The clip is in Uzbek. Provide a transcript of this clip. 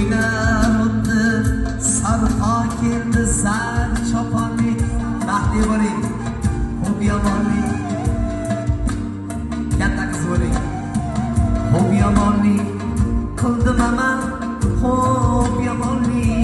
To'ylar o'tdi, sarpo keldi, zar choponlik. Baxtli bo'ling, xo'p yomonlik. Katta qiz bo'ling. Xo'p yomonlik qildim amal, xo'p yomonlik.